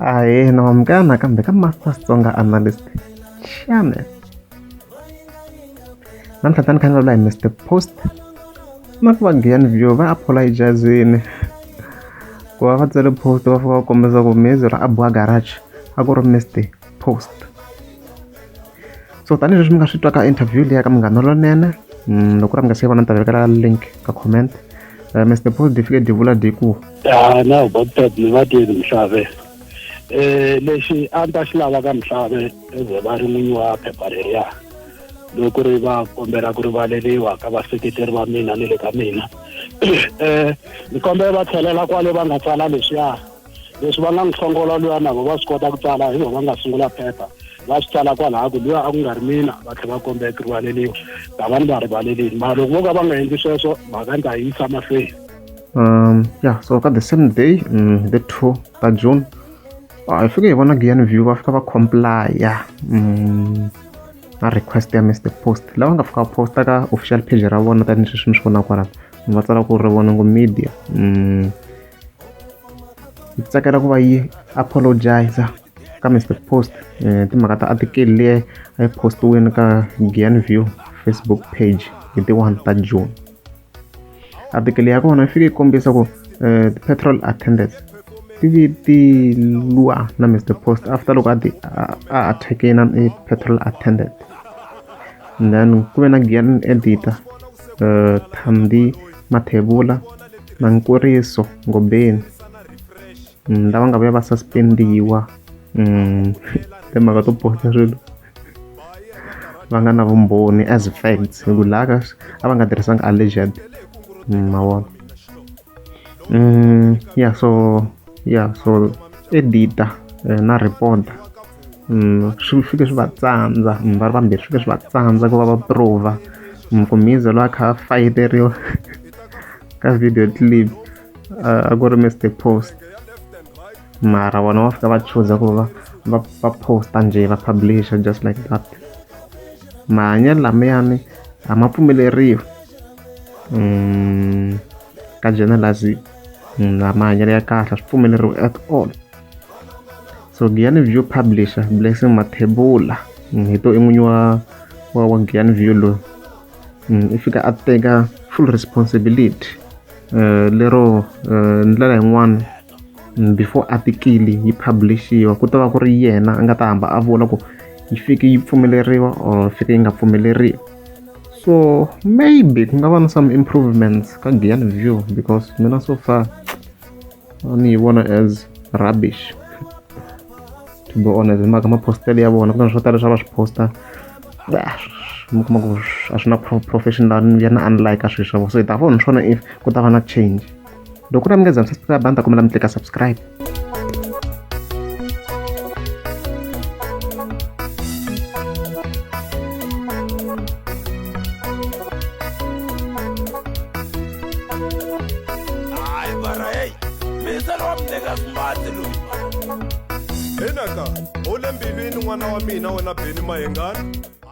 Ahee na amukela nakambe ka Master Xitsonga Analyst Channel. Namuntlha ta ni kha ni vulavula hi Mister Post na ku va Giyani View va apologizini ku va va tsale post va fika va kombisa ku mhezi ra a boha garage a ku ri Mister Post. So tanihileswi mi nga swi twa ka interview liya ka Munghana Lonene loko ku ri mi nga se vona ni ta vekela link ka comment Mister Post di fike di vula di ku ya na botep ni va twini mhlave lexi a ni ta xi lava ka mhlave eze va ri n'winyi wa phepha leriya loko ri va kombela ku rivaleriwa ka vaseketeri va mina ni le ka mina ni kombela va tlhelela kwale va nga tsala leswiya leswi va nga n'wi hlongola luya na vo va swi kota ku tsala hi vona va nga sungula phepha va swi tsala kwalaha ku luya a ku nga ri mina va tlhela va kombela ku rivaleliwa ta va ni va rivalelini mara loko vo ka va nga endli sweswo mhaka ni ta yi yisa mahlweni. Yeah, so ka the same day the 2 ta June hi fike hi vona Giyani View va fika va complya na request ya Mister Post lava nga fika va posta ka official page ra vona tanihi sweswi mi swi vonaka kwalano va tsala ku ri Rivoningo Media yi tsakela ku va yi apologize ka Mister Post timhaka ta article leyi a yi postiwini ka Giyani View Facebook page hi ti 1 ta June. Article ya kona yi fike yi kombisa ku ti-petrol attendants ti vi ti lwa na Mister Post after loko a ti a attack-e na petrol attendant and then ku ve na Giyani editor Thandi Mathebula na Nkuriso Ngobeni lava nga vuya va suspendiwa timhaka to posta swilo va nga na vumbhoni as facts hi ku laha ka a va nga tirhisanga alleged ma vona yeah so yeah so editor na reporter swi fike swi va tsandza va ri vambirhi swi fike swi va tsandza ku va va prova ku Mhiza loyi a kha a fayiteriwa ka video clip a ku ri Mister Post mara vona va fika va chuza ku va va va posta njhe va publisher just like that mahanyelo lamayani a ma pfumeleriwi ka journalism na mahanyelo ya kahle a swi pfumeleriwi at all. So Giyani View publisher Blessing Mathebula hi to i n'winyi wa wa wa Giyani View loyi i fika a teka full responsibility lero ndlela yin'wani before article yi publish-iwa ku ta va ku ri yena a nga ta hamba a vula ku yi fike yi pfumeleriwa or fike yi nga pfumeleriwi so maybe ku nga va na some improvements ka Giyani View because mina so far a ni yi vona as rubbish to be honest hi mhaka mapostelo ya vona ku na swo tala leswi a va swi posta mi kuma ku a swi na professional ya na unlike swilo swa vona so hi ta vona swona if ku ta va na change loko ku ri mi nga za mi subscribe a ni ta kombela mi tlika subscribe. Hayi mara heyi misa lowa mi nyika swimatsi loyi. Hinaka u le mbilwini n'wana wa mina wena Benny Mayengani.